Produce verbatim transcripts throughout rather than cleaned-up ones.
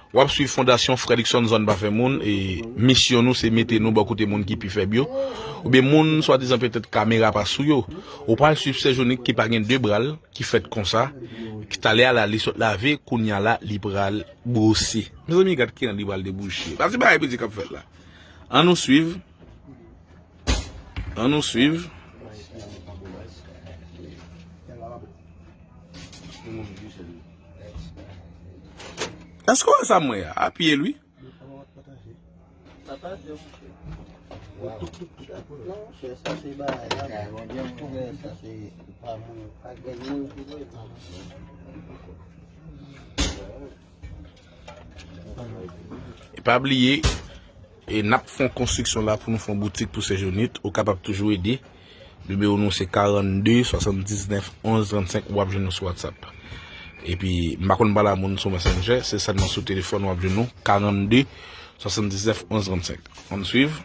W ap swiv Fondasyon Fredrickson Zòn Pa Fè Moun, e misyon nou se mete nou bò kote moun ki pi fèb yo, oubyen moun swadizan petèt kamera pa sou yo. Ou pral swiv Sè Jonik ki pa gen de bra l, ki fèt konsa, ki talè a la li sot lave, kounye a la li pral bwose. Mezanmi, gad kijan li pral debouche. Pase bagay piti k ap fèt la. Ann nou swiv. Ann nou swiv. Èske w wè sa m wè a? Apiye l wi. E pa bliye, e n ap fè yon konstriksyon la pou nou fè yon boutik pou Sè Jonit. Ou kapab toujou ede. Nimewo nou se karannde swasanndiznèf onz trannsenk, w ap jwenn nou sou WhatsApp. Epi, m pa konn pale a moun sou Messenger, se sèlman sou telefòn w ap jwenn nou, karannde swasanndiznèf onz trannsenk. Ann swiv.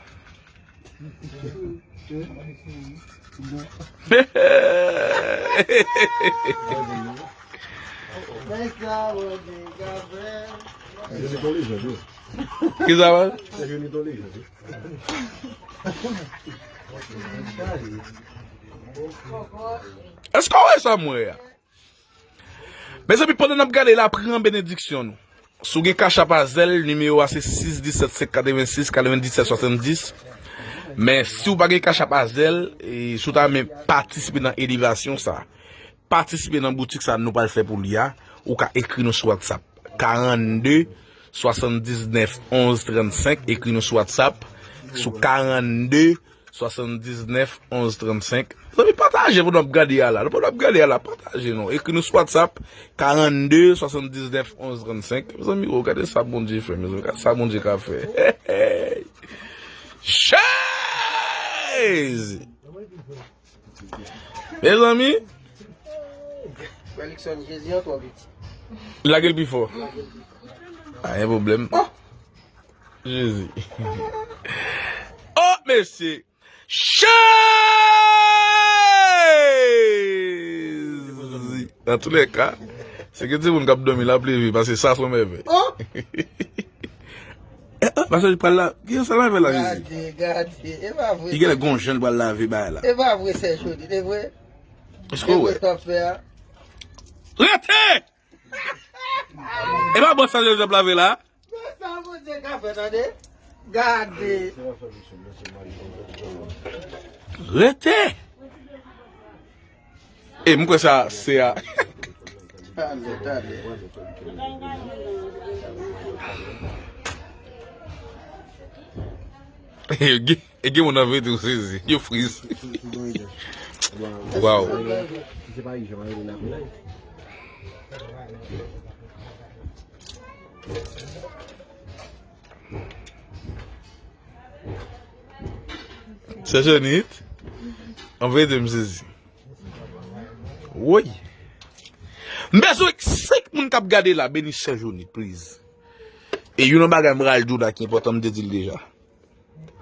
Kisa, man? Èske w wè sa m wè a? Mezanmi, pandan n ap gade la, pran benediksyon nou. Si w gen Cash App a Zelle, nimewo a se sis disèt senk katrevensis katrevendisèt swasanndis. Men si w pa gen Cash App a Zelle, e, si w ta renmen patisipe nan elevasyon sa, patisipe nan boutik sa nou pral fè pou li a, ou ka ekri nou sou WhatsApp. Karannde swasanndiznèf onz trannsenk, ekri nou sou WhatsApp, sou karannde swasanndiznèf onz trannsenk. Zanmi, pataje pandan w ap gade a la. Pandan w ap gade a la, pataje non. Ekri nou sou WhatsApp, karannde swasanndiznèf onz trannsenk. Zanmi, o, gade sa Bondye fè, mezanmi. Gade sa Bondye ka fè. Hey, hey. Jezi! Mezanmi. Felixson, Jezi an twò piti. Lage l pi fò. Pa gen pwoblèm. Oh! Jezi. Oh, mesye. Jezi. Dans tous les cas, se ke timoun k ap dòmi la ap leve, paske sa se yon mèvèy. Oh! Eh, eh, pastè, li pral la. Ki sa l ap fè la, Jezi? Gade, gade. E pa vre. Li genlè gon jan l pral lave bagay la. E pa vre, Sè Jodi, e vre? Èske w wè? E vre sa w ap fè a? Rete! E pa bò sa Jezi ap lave la? Men sa Bondye ka fè, tande. Gade. Rete! E m kwè sa se a. Talè, talè. E gen, e gen moun anvi tou sezi. Yo friz. Waw. Sè Jonit, an verite m sezi. Woy. M bezwen senk moun k ap gade la, beni Sè Jonit, please. E youn nan bagay m pral di w la ki enpòtan, m te di l deja.